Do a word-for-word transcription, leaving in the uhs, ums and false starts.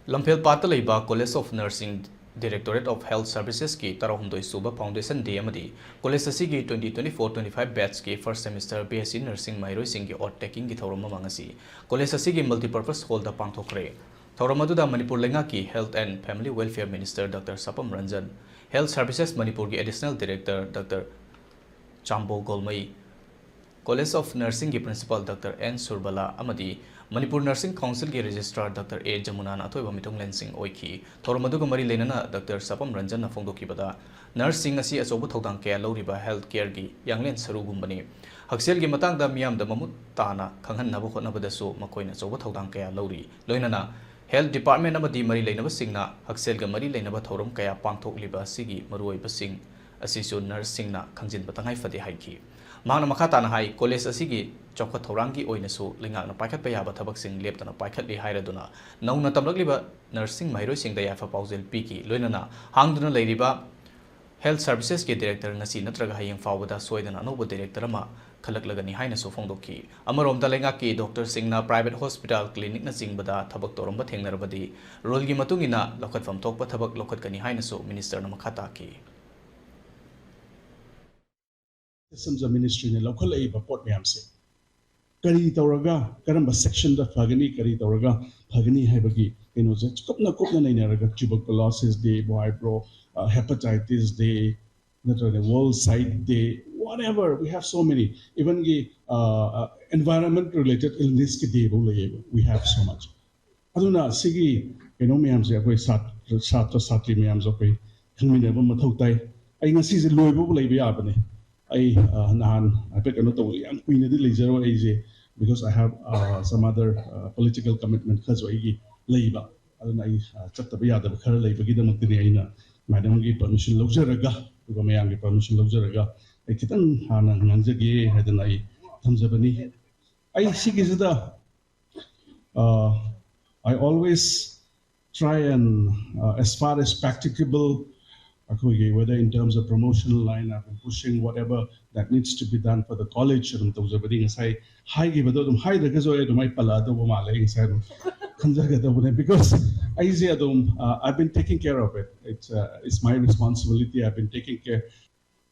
ꯂꯝꯐꯦꯜꯄꯥꯠꯇ ꯂꯩꯕ College of Nursing Directorate of Health Servicesꯀꯤ ꯇꯔꯥꯍꯨꯝꯗꯣꯏ ꯁꯨꯕ Foundation Day ꯑꯃꯗꯤ college ꯑꯁꯤꯒꯤ twenty twenty-four twenty-five batchꯀꯤ first semester B S C Nursing ꯃꯍꯩꯔꯣꯏꯁꯤꯡꯒꯤ oath takingꯒꯤ ꯊꯧꯔꯝ ꯑꯃ ꯉꯁꯤ college ꯑꯁꯤꯒꯤ multipurpose hallꯗ ꯄꯥꯡꯊꯣꯛꯈ꯭ꯔꯦ꯫ ꯊꯧꯔꯝ ꯑꯗꯨꯗ ꯃꯅꯤꯄꯨꯔ ꯂꯩꯉꯥꯛꯀꯤ Health and Family Welfare Minister Doctor ꯁꯥꯄꯝ Ranjan, Health Services ꯃꯅꯤꯄꯨꯔꯒꯤ Additional Director Doctor ꯆꯥꯝꯕꯣ Golmei, College of Nursingꯒꯤ Principal Doctor N Surbala ꯑꯃꯗꯤ Manipur Nursing Councilꯒꯤ Registrar Doctor A ꯖꯃꯨꯅꯥꯅ ꯑꯊꯣꯏꯕ ꯃꯤꯊꯨꯡꯂꯦꯟꯁꯤꯡ ꯑꯣꯏꯈꯤ꯫ ꯊꯧꯔꯝ ꯑꯗꯨꯒ ꯃꯔꯤ ꯂꯩꯅꯅ Doctor ꯁꯥꯄꯝ ꯔꯟꯖꯟꯅ ꯐꯣꯡꯗꯣꯛꯈꯤꯕꯗ, nurseꯁꯤꯡ ꯑꯁꯤ ꯑꯆꯧꯕ ꯊꯧꯗꯥꯡ ꯀꯌꯥ ꯂꯧꯔꯤꯕ health careꯒꯤ ꯌꯥꯡꯂꯦꯟ ꯁꯔꯨꯒꯨꯝꯕꯅꯤ꯫ ꯍꯛꯁꯦꯜꯒꯤ ꯃꯇꯥꯡꯗ ꯃꯤꯌꯥꯝꯗ ꯃꯃꯨꯠ ꯇꯥꯅ ꯈꯪꯍꯟꯅꯕ ꯍꯣꯠꯅꯕꯗꯁꯨ ꯃꯈꯣꯏꯅ ꯑꯆꯧꯕ ꯊꯧꯗꯥꯡ ꯀꯌꯥ ꯂꯧꯔꯤ꯫ ꯂꯣꯏꯅꯅ Health Department ꯑꯃꯗꯤ ꯃꯔꯤ ꯂꯩꯅꯕꯁꯤꯡꯅ ꯍꯛꯁꯦꯜꯒ ꯃꯔꯤ ꯂꯩꯅꯕ ꯊꯧꯔꯝ ꯀꯌꯥ ꯄꯥꯡꯊꯣꯛꯂꯤꯕ ꯑꯁꯤꯒꯤ ꯃꯔꯨꯑꯣꯏꯕꯁꯤꯡ ꯑꯁꯤꯁꯨ nurseꯁꯤꯡꯅ ꯈꯪꯖꯤꯟꯕ ꯇꯉꯥꯏ ꯐꯗꯦ ꯍꯥꯏꯈꯤ꯫ ꯃꯍꯥꯛꯅ ꯃꯈꯥ ꯇꯥꯅ ꯍꯥꯏ, college ꯑꯁꯤꯒꯤ ꯆꯥꯎꯈꯠ ꯊꯧꯔꯥꯡꯒꯤ ꯑꯣꯏꯅꯁꯨ ꯂꯩꯉꯥꯛꯅ ꯄꯥꯏꯈꯠꯄ ꯌꯥꯕ ꯊꯕꯛꯁꯤꯡ ꯂꯦꯞꯇꯅ ꯄꯥꯏꯈꯠꯂꯤ ꯍꯥꯏꯔꯗꯨꯅ, ꯅꯧꯅ ꯇꯝꯂꯛꯂꯤꯕ nurseꯁꯤꯡ ꯃꯍꯩꯔꯣꯏꯁꯤꯡꯗ ꯌꯥꯏꯐ ꯄꯥꯎꯖꯦꯜ ꯄꯤꯈꯤ꯫ ꯂꯣꯏꯅꯅ ꯍꯥꯡꯗꯨꯅ ꯂꯩꯔꯤꯕ Health Servicesꯀꯤ Director ꯉꯁꯤ ꯅꯠꯇ꯭ꯔꯒ ꯍꯌꯦꯡ ꯐꯥꯎꯕꯗ ꯁꯣꯏꯗꯅ ꯑꯅꯧꯕ Director ꯑꯃ ꯈꯜꯂꯛꯂꯒꯅꯤ ꯍꯥꯏꯅꯁꯨ ꯐꯣꯡꯗꯣꯛꯈꯤ꯫ ꯑꯃꯔꯣꯝꯗ, ꯂꯩꯉꯥꯛꯀꯤ doctorꯁꯤꯡꯅ private hospital, clinicꯅꯆꯤꯡꯕꯗ ꯊꯕꯛ ꯇꯧꯔꯝꯕ ꯊꯦꯡꯅꯔꯕꯗꯤ, ruleꯒꯤ ꯃꯇꯨꯡ ꯏꯟꯅ ꯂꯧꯈꯠꯐꯝ ꯊꯣꯛꯄ ꯊꯕꯛ ꯂꯧꯈꯠꯀꯅꯤ ꯍꯥꯏꯅꯁꯨ ministerꯅ ꯃꯈꯥ ꯇꯥꯈꯤ꯫ Systems of Ministryꯅ ꯂꯧꯈꯠꯂꯛꯏꯕ ꯄꯣꯠ ꯃꯌꯥꯝꯁꯦ ꯀꯔꯤ ꯇꯧꯔꯒ, ꯀꯔꯝꯕ sectionꯗ ꯐꯒꯅꯤ, ꯀꯔꯤ ꯇꯧꯔꯒ ꯐꯒꯅꯤ ꯍꯥꯏꯕꯒꯤ ꯀꯩꯅꯣꯁꯦ ꯀꯨꯞꯅ ꯀꯨꯞꯅ ꯅꯩꯅꯔꯒ, Tuberculosis Day, Boy Pro, uh, Hepatitis Day, ꯅꯠꯇ꯭ꯔꯒ World Sight Day, whatever, we have so many, evenꯒꯤ uh, environment related illnessꯀꯤ day ꯐꯥꯎ ꯂꯩꯌꯦꯕ, we have so much. ꯑꯗꯨꯅ ꯁꯤꯒꯤ ꯀꯩꯅꯣ ꯃꯌꯥꯝꯁꯦ ꯑꯩꯈꯣꯏ ꯁꯥꯇ꯭ꯔ, ꯁꯥꯇ꯭ꯔ ꯁꯥꯇ꯭ꯔꯤ ꯃꯌꯥꯝꯁꯨ ꯑꯩꯈꯣꯏ ꯈꯪꯃꯤꯟꯅꯕ ꯃꯊꯧ ꯇꯥꯏ꯫ ꯑꯩ ꯉꯁꯤꯁꯦ ꯂꯣꯏꯕꯕꯨ ꯂꯩꯕ ꯌꯥꯕꯅꯦ꯫ ꯑꯩ ꯑ, ꯅꯍꯥꯟ ꯍꯥꯏꯐꯦꯠ ꯀꯩꯅꯣ ꯇꯧꯕ, ꯌꯥꯝ ꯀꯨꯏꯅꯗꯤ ꯂꯩꯖꯔꯣꯏ ꯑꯩꯁꯦ, because I have uh, some other uh, political commitment ꯈꯔꯁꯨ ꯑꯩꯒꯤ ꯂꯩꯕ꯫ ꯑꯗꯨꯅ ꯑꯩ ꯑ, ꯆꯠꯇꯕ ꯌꯥꯗꯕ ꯈꯔ ꯂꯩꯕꯒꯤꯗꯃꯛꯇꯅꯤ ꯑꯩꯅ madamꯒꯤ permission ꯂꯧꯖꯔꯒ, ꯑꯗꯨꯒ ꯃꯌꯥꯝꯒꯤ permission ꯂꯧꯖꯔꯒ ꯑꯩ ꯈꯤꯇꯪ ꯍꯥꯟꯅ ꯉꯥꯡꯖꯒꯦ ꯍꯥꯏꯗꯅ ꯑꯩ ꯊꯝꯖꯕꯅꯤ꯫ ꯑꯩ ꯁꯤꯒꯤꯁꯤꯗ uh, I always try and uh, as far as practicable, ꯑꯩꯈꯣꯏꯒꯤ whether in terms of promotional line, I've been pushing whatever that needs to be done for the college ꯑꯗꯨꯝ ꯇꯧꯖꯕꯅꯤ꯫ ꯉꯁꯥꯏ ꯍꯥꯏꯈꯤꯕꯗꯣ ꯑꯗꯨꯝ ꯍꯥꯏꯗ꯭ꯔꯒꯁꯨ ꯑꯩ ꯑꯗꯨꯃꯥꯏꯅ ꯄꯜꯂꯛꯑꯗꯧꯕ ꯃꯥꯜꯂꯦ꯫ ꯑꯩ ꯉꯁꯥꯏ ꯑꯗꯨꯝ ꯈꯟꯖꯒꯗꯧꯕꯅꯦ, because ꯑꯩꯁꯦ ꯑꯗꯨꯝ uh, I've been taking care of it. It's uh, it's my responsibility. I've been taking care.